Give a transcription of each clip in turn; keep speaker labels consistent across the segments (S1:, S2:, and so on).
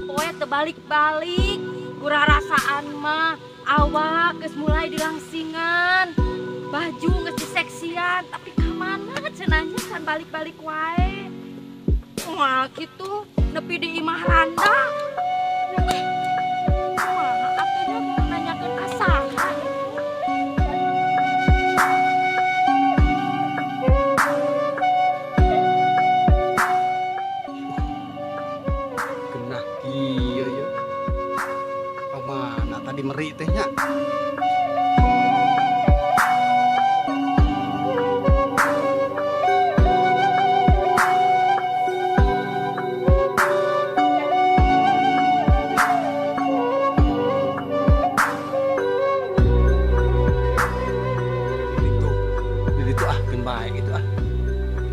S1: poe teu balik-balik. Kurarasaan mah awak geus mulai dilangsingan. Baju geus diseksian, tapi ka mana cenah nya can balik-balik wae. Moal kitu nepi di imah randa. Kumaha atuh nya kudu nanyakeun ka saha.
S2: Genah kieu ya. Ka mana tadi meri teh nya? Itu ah keun bae gitu ah.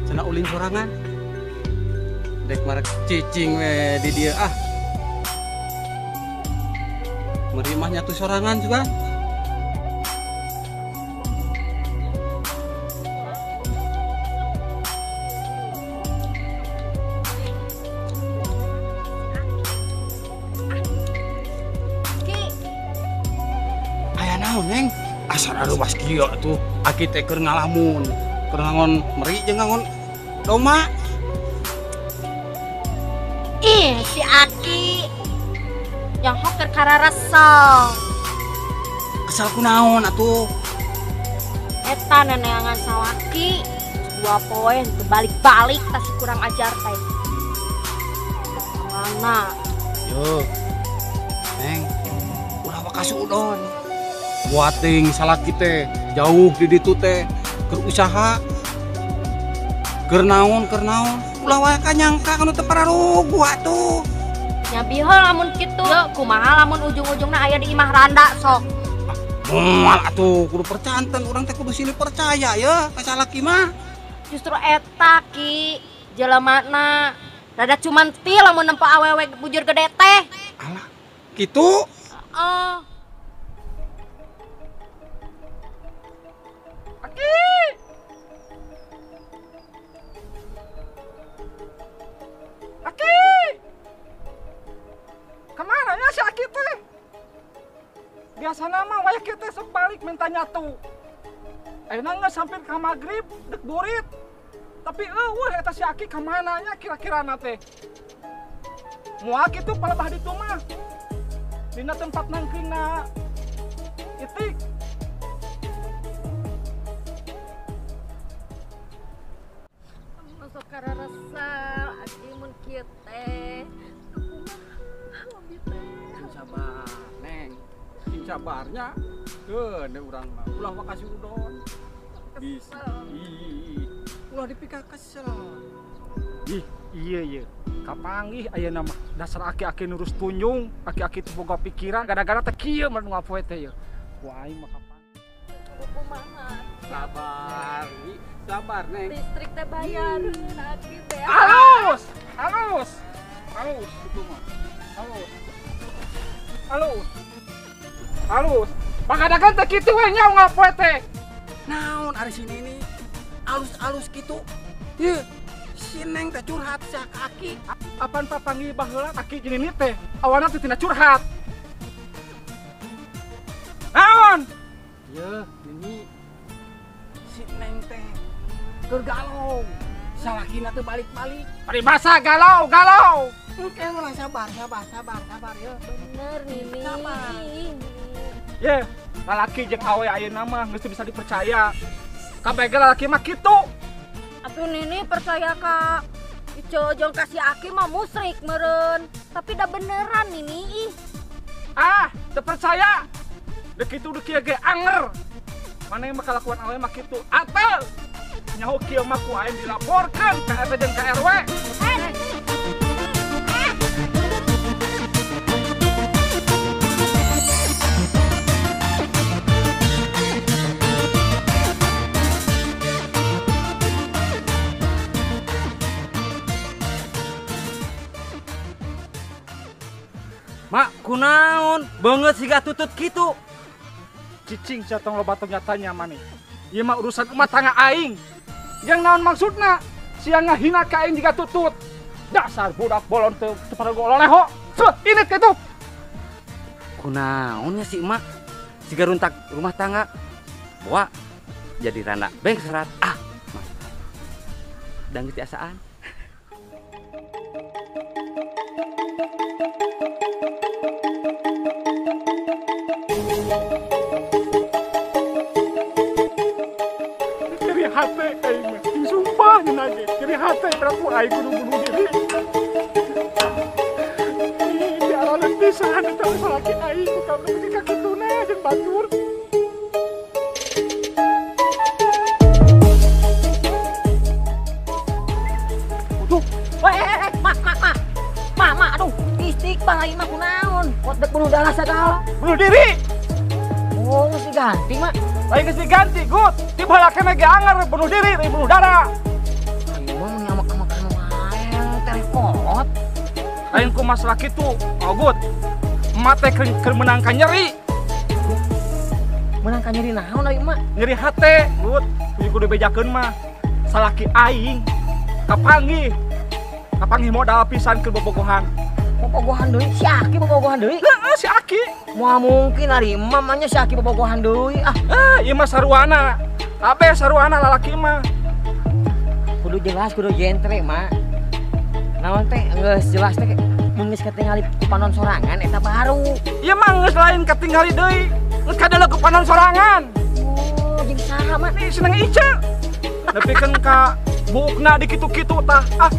S2: Cenah ulin sorangan. Dek marek cicing we di dieu ah. Meri mah nyatu sorangan juga.
S1: Ki,
S2: Aya naon, Neng? Asa ruas kieu atuh. Aki teh keur ngalamun, keur ngangon meri jeung ngangon doma.
S1: Ih, si Aki yang hoker kararesel.
S2: Kesel kunaon atuh?
S1: Eta neneangan salaki 2 poe teu balik-balik tas kurang ajar teh. Mana?
S2: Yo. Neng, ulah waka suudon. Buating salaki teh jauh di ditu teh keur usaha. Keur naon ulah wae kanyangka kanu teu pararuguh atuh.
S1: Nya bihol lamun kitu. Yeuh, kumaha lamun ujung-ujungna aya di imah randa sok.
S2: Moal atuh kudu percanten urang teh kudu silih percaya ya ka salaki mah.
S1: Justru eta Ki, jelemana rada cuman ti lamun nempo awewe bujur gede teh.
S2: Alah, kitu?
S1: Heeh.
S3: Aki! Aki! Kemana ya si Aki teh? Biasana mah wayah kieu teh sok balik minta nyatu. Ayeuna geus hampir ka magrib dek burit. Tapi eueuh eta si Aki ka mana nya kira-kirana teh? Moal kitu palebah ditu mah. Dina tempat nangkringna itik.
S1: Masuk kararesel Aki mun kieu teh. Kumaha abi teh?
S2: Sing sabar, Neng. Sing sabarnya keun urang mah. Ulah waka suudon. Bisa. Ih, ulah dipika kesel.
S3: Ih, iya iya. Kapanggih ayeuna mah dasar aki-aki nurus tunjung, aki-aki teu boga pikiran, gara-gara teh kieu mah nu ngapoe teh yeuh. Ku aing mah kapanggih.
S1: Kumaha?
S2: Sabar, sabar Neng.
S1: Listrik teh bayareun Aki teh.
S3: Halus, halus. Halus itu mah. Halus. Halus. Halus. Pakadakan teh kitu we nya ngapoe teh.
S2: Naon ari sini ini alus-alus kitu. Ieu si Neng teh curhat sia ka Aki.
S3: Apan papanggih baheula Aki jeung nini teh awana teh tina curhat. Naon?
S2: Yeuh, nini si Neng teh keur galau. Salakina teh balik-balik.
S3: Paribasa galau, galau.
S2: Engke ulah sabar, sabar, sabar, sabar yeuh.
S1: Bener nini.
S2: Sabar.
S3: Ye, lalaki jeung awe ayeuna mah geus teu bisa dipercaya. Kabeh ge lalaki mah kitu.
S1: Atuh nini percaya ka Ico jeung ka si Aki mah musrik meureun. Tapi da beneran nini ih.
S3: Ah, teu percaya. Deuk kitu deuk kieu ge anger. Mana yang bakal lakuan awe mah kitu. Atel. Nyaho kieu mah ku aing dilaporkeun ka RT jeung ka RW.
S4: Mak, kunaon banget siga tutut kitu.
S3: Cicing sia tong loba tong nyatanya maneh. Ieu mah urusan rumah tangga aing. Yang naon maksudna? Sia ngahina ka aing jiga tutut. Dasar budak bolon teu parago loleho. Suh, ini kitu.
S4: Kunaon nya si emak siga runtak rumah tangga. Bawa jadi randa bengserat. Ah, mah. Dan geus tiasaan.
S3: Nyeri hate aing mah. Sumpah nyeuna ge. Nyeri hate berarti aing kudu bunuh diri. Diaraleun pisan eta salaki aing ku kamu ka kituna jeung batur.
S1: Aduh, mak mak mak. Mak mak aduh, istiqbal aing mah kunaon? Pot dek bunuh darah sagala.
S3: Bunuh diri.
S1: Oh, geus diganti, Mak.
S3: Lain geus diganti, Gut. Tiba kena ge anger bunuh diri, lain bunuh darah.
S1: Aing mah mun ngamak-amakan wae teh kolot.
S3: Lain ku masalah kitu, oh Gut. Emak teh keur meunang ka nyeri.
S1: Meunang ka nyeri naon ari emak?
S3: Nyeri hate, Gut. Kudu kudu bejakeun mah. Salaki aing kapanggih. Kapanggih modal pisan keur bobogohan.
S1: Bobogohan deui, si Aki bobogohan deui.
S3: Heeh, si Aki.
S1: Moal mungkin ari emak mah nya si Aki bobogohan deui. Ah,
S3: ieu mah saruana. Kabeh saruana lalaki mah.
S1: Kudu jelas, kudu jentre, Mak. Naon teh geus jelas teh mun geus katingali ku panon sorangan eta baru.
S3: Ieu mah geus lain katingali deui. Geus kadeuleuk ku panon sorangan.
S1: Oh, jeung saha, Mak?
S3: Ih, seneng Ice. Nepikeun ka buukna di kitu-kitu tah. Ah,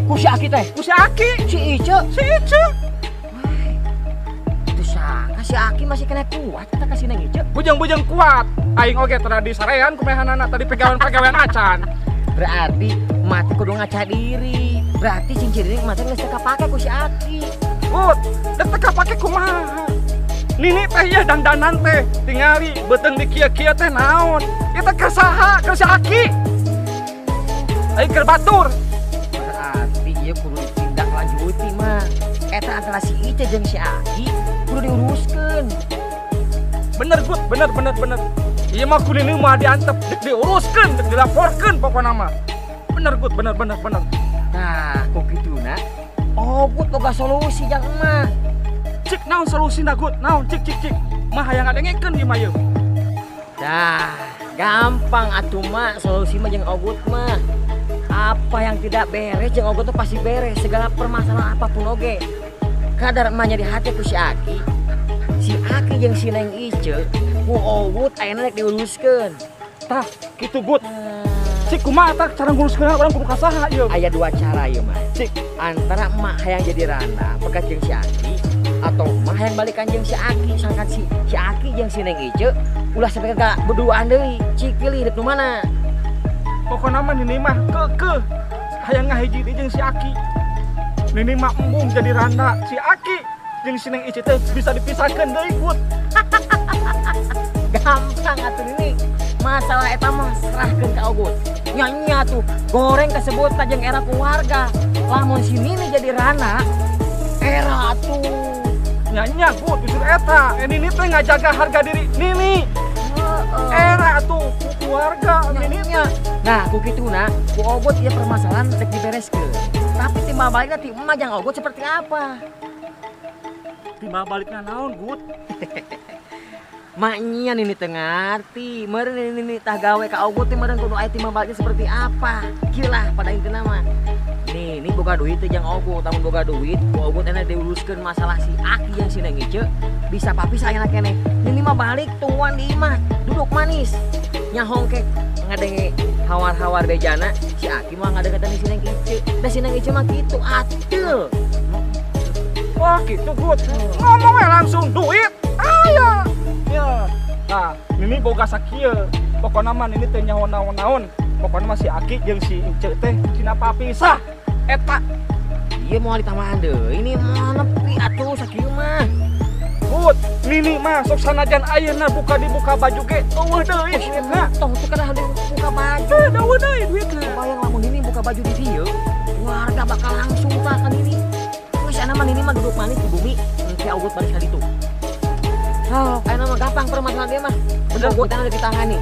S1: ku si Aki teh.
S3: Ku si Aki.
S1: Si Ice.
S3: Si Ice.
S1: Itu sangka si Aki masih kena kuat eta ka si Neng Ice.
S3: Bujang-bujang kuat. Aing oge tadi sarean kumehanana tadi pegawean-pegawean acan.
S1: Berarti mati kudu ngaca diri. Berarti cincin ini mati geus teu kapake ku si Aki.
S3: Gut, geus teu kapake kumaha? Nini teh ieu dangdanan teh tingali beuteung di kieu-kieu teh naon? Ieu teh keur saha? Keur si Aki. Aing keur batur.
S1: Berarti ieu kudu ditindaklanjuti mah. Eta antara si Ice jeung si Aki kudu diuruskeun.
S3: Bener Gut, bener bener bener. Ieu mah ku nini mah diantep, diuruskeun, dilaporkeun pokona mah. Bener Gut, bener bener bener.
S1: Nah, kok kituna? Oh, Gut boga solusi jang emak.
S3: Cik naon solusina Gut? Naon cik cik cik. Mah hayang ngadengekeun ieu mah ieu.
S1: Dah, gampang atuh mak solusi mah jeung Ogut mah. Apa yang tidak beres jeung Ogut tuh pasti beres, segala permasalahan apapun oge. Kadar emak nyeri hati ku si Aki. Si Aki jeung si Neng Ice ku Ogut ayeuna rek diuruskeun.
S3: Tah, kitu Gut. Cik kumaha tah cara nguruskeun urang kudu ka saha ieu?
S1: Aya dua cara ieu mah.
S3: Cik,
S1: antara emak hayang jadi randa pegat jeung si Aki atau emak hayang balikan jeung si Aki sangkan si Aki jeung si Neng Ice ulah sampai ka berduaan deui. Cik pilih rek nu mana?
S3: Pokona mah nini mah keukeuh hayang ngahiji deui jeung si Aki. Nini mah embung jadi randa, si Aki jeung si Neng Ice teh bisa dipisahkeun deui Gut.
S1: Gampang atuh nini. Masalah eta mah serahkeun ka Ogut. Nya tuh goreng kasebut jeung era keluarga. Lamun si Nini jadi rana, era tuh.
S3: Nya Gut justru eta. Nini teh ngajaga harga diri Nini. Era tuh ku keluarga Nini
S1: nya. Nah, ku kituna ku Ogut ieu permasalahan rek dibereskeun. Tapi timbal balikna ti emak jang Ogut seperti apa?
S3: Timbal balikna naon, Gut?
S1: Maknya nini teu ngarti, meureun nini tah gawe ka Ogut teh meureun kudu aya timbal baliknya seperti apa. Kieu lah pada intina mah. Nini boga duit teh jang Ogut, lamun boga duit ku Ogut enak diuruskeun masalah si Aki yang si Neng Ice bisa papisah ayeuna keneh. Nini mah balik tungguan di imah, duduk manis. Nyahongkek ngadenge hawar-hawar bejana, si Aki mah ngadeukeutan si Neng Ice. Da si Neng Ice mah kitu ateul.
S3: Wah, kitu Gut. Ngomongnya langsung duit. Aya. Ya. Nah, nini boga sakieu. Pokona mah nini teh nyaho naon-naon. Pokona mah si Aki jeung si Ice teh cina papisah. Eta.
S1: Ieu moal ditambahan deui, ini mah nepi atuh sakieu mah.
S3: Gut, nini mah sok sanajan ayeuna buka dibuka baju ge eueuh deui duitna.
S1: Tong tuh kana buka baju.
S3: Eueuh deui duitna.
S1: Bayang lamun nini buka baju di dieu, warga bakal langsung tah ka nini. Geus ana mah nini mah duduk manis di bumi, engke Ogut balik ka ditu. Oh, ayeuna mah gampang permasalahan dia mah.
S3: Bener
S1: Ogut ada ditangani.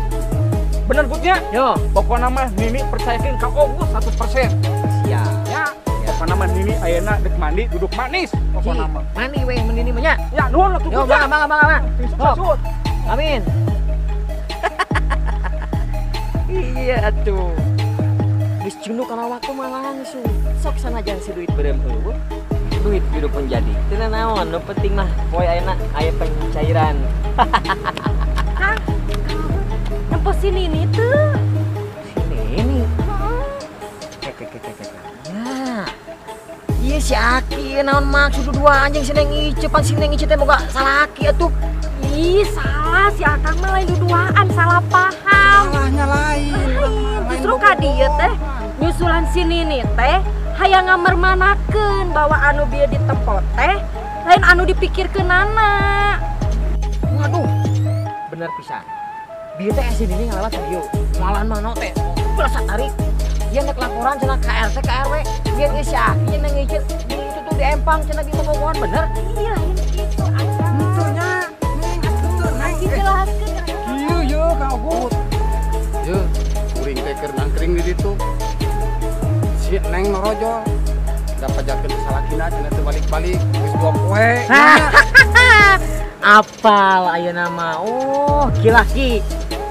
S3: Bener Gutnya?
S1: Yo,
S3: pokokna mah Nini percayakeun ka Ogut 100%.
S1: Siap.
S3: Ya, pokokna Pokona mah Nini ayeuna dek mandi duduk manis pokona mah.
S5: Mandi we mun Nini mah nya.
S3: Ya nuhun atuh.
S5: Yo mangga mangga mangga.
S3: Sukses.
S5: Amin. Iya atuh. Geus cunduk kana waktu mah langsung. Sok sanajan si duit beureum eueuh. Duit biru pun jadi. Teu naon, nu penting mah poe ayeuna aya pencairan.
S1: Kang, nempo si Nini teu.
S5: Si Nini? Heeh. Nah. Ieu si Aki naon maksud dua anjing si Neng Ice, pan si Neng Ice teh boga salaki atuh.
S1: Ih, salah si Akang mah lain duduaan, salah paham.
S2: Salahnya lain.
S1: Justru ka dieu teh nyusulan si Nini teh hayang ngamermanakeun bahwa anu bieu ditempo teh lain anu dipikirkeunana.
S5: Waduh, bener pisan. Bieu teh si Nini ngalewat ka dieu. Malahan mano teh berasa tarik. Ieu nek laporan cenah ka RT ka RW, bieu geus si Aki Neng Ice di itu tuh di empang cenah gitu bogohan bener.
S1: Iya, lain kitu Akang.
S2: Henteu nya. Neng atuh neng.
S1: Dijelaskeun.
S2: Kieu yeuh Kang Ogut. Yeuh, kuring teh keur nangkring di ditu. Si Neng norojol dapat jakeun salakina cenah teu balik-balik geus 2 poe.
S5: Apal ayeuna mah. Oh, ki-laki.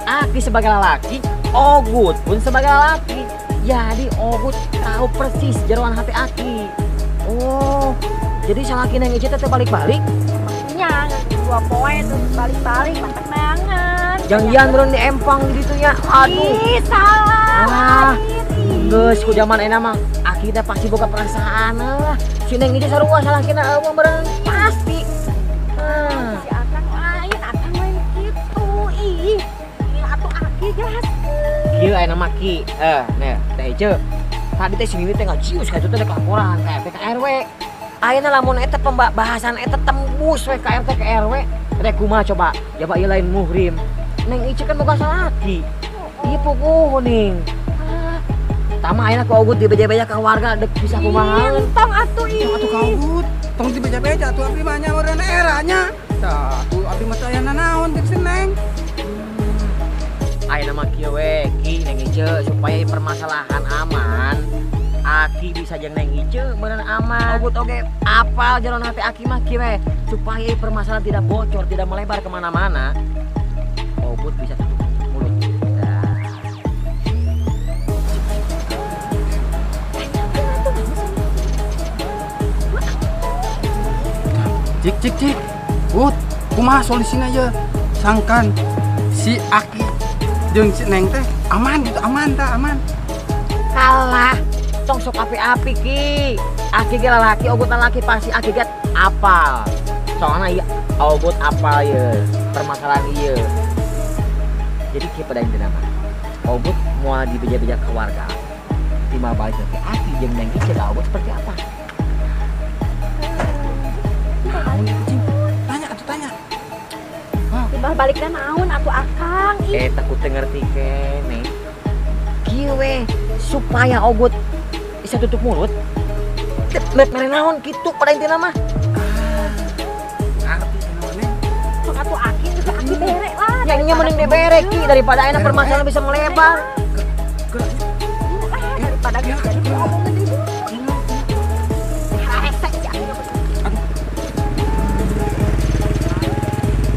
S5: Aki sebagai lalaki, Ogut pun sebagai lalaki. Jadi Ogut tahu persis jeroan hati Aki. Oh, jadi salaki Neng Ice teh balik-balik?
S1: Nya, 2 poe terus balik-balik matak neangan.
S5: Jangan beureun di empang di ditu nya. Aduh.
S1: Ih, salah.
S5: Ah. Geus ku zaman ayeuna mah Aki teh pasti boga perasaan lah. Si Neng Ice sarua salakina eueuh meureun pasti.
S1: Si Akang lain, Akang lain kitu. Ih, ini atuh Aki jelaskeun.
S5: Kieu ayeuna mah Ki. Nih, Teh Ice. Tadi teh si Nini teh ngacius ka itu teh laporan ka RT ka RW. Ayeuna lamun eta pembahasan eta tembus we ka RT ka RW. Rek kumaha coba? Jaba ieu lain muhrim. Neng Ice kan boga salaki. Ieu puguh ning. Tama ayeuna ku Ogut dibeja-beja ka warga dek bisa kumaha.
S1: Entong atuh ih.
S2: Tong atuh ka Ogut, tong dibeja-beja atuh abdi mah nya meureun era nya. Tah atuh abdi mah teu aya nanaon jeung si Neng.
S5: Ayeuna mah kieu we, Ki Neng Ice supaya permasalahan aman. Aki bisa jeung Neng Ice meureun aman. Ogut oge apal jalan hati Aki mah kieu we supaya permasalahan tidak bocor, tidak melebar kemana-mana. Ogut bisa tutup mulut.
S2: Cik cik cik. Ut, kumaha solusina ye? Sangkan si Aki jeung si Neng teh aman gitu, aman tah, aman.
S5: Kalah, tong sok api-api Ki. Aki ge lalaki, Ogut lalaki pasti Aki ge apal. Soalna ieu Ogut apal ye permasalahan ieu. Jadi kieu pada intina mah. Ogut moal dibeja-beja ke warga. Timbal balik ke Aki jeung Neng Ice ka Ogut seperti apa?
S2: Naon cing? Tanya atuh tanya.
S1: Timbal balikna naon atuh Akang?
S5: Eh takut teu ngerti keneh. Kieu we supaya Ogut bisa tutup mulut. Mere naon kitu pada intina mah.
S2: Ah, ngerti naon neng.
S1: Sok atuh Aki geus Aki bere lah.
S5: Ya nya mending dibere Ki daripada ayeuna permasalahan bisa melebar.
S1: Daripada geus jadi diomongkeun deui.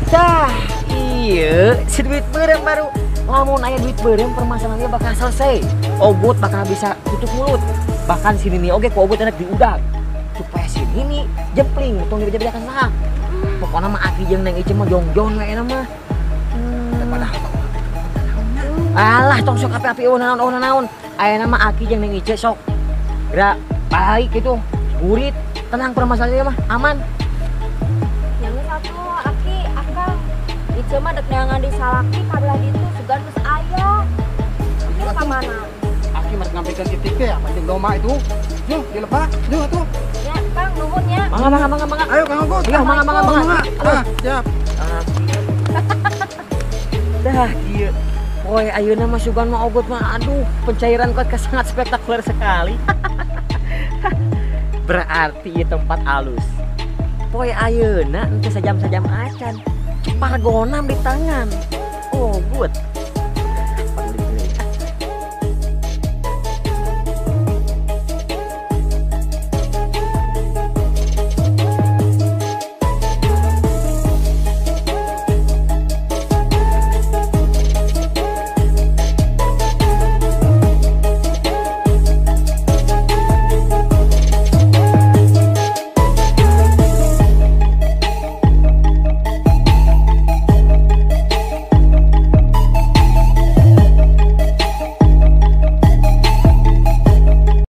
S5: Tah, iya, si duit beureum baru. Lamun aya duit beureum permasalahannya bakal selesai. Ogut bakal bisa tutup mulut. Bahkan si Nini oge ku Ogut enak diudag. Supaya si Nini jempling tong dibeja-bejakan saha. Pokona mah Aki jeung Neng Ice mah jongjon we eta mah.
S2: Padahal
S5: Alah tong sok api-api eueuh naon eueuh naon. Ayeuna mah Aki jeung Neng Ice sok gerak balik gitu. Gurit, tenang permasalahannya mah aman.
S1: Yang satu Aki Akang Ice mah dek neangan di salaki kabelah ditu sugan geus aya. Aki ka mana?
S2: Aki mah ngampikeun titik teh apa jeung doma itu. Yuh, dilepak. Yuh atuh.
S1: Ya, Kang nuhun nya.
S5: Mangga mangga mangga mangga.
S2: Ayo Kang Ogut.
S5: Iya, mangga mangga mangga.
S2: Ah, siap.
S5: Dah kieu. Poe ayeuna mah sugan mah Ogut mah aduh, pencairan kuat sangat spektakuler sekali. Berarti ieu tempat alus. Poe ayeuna engke sajam-sajam acan. Pargonam di tangan. Oh, good.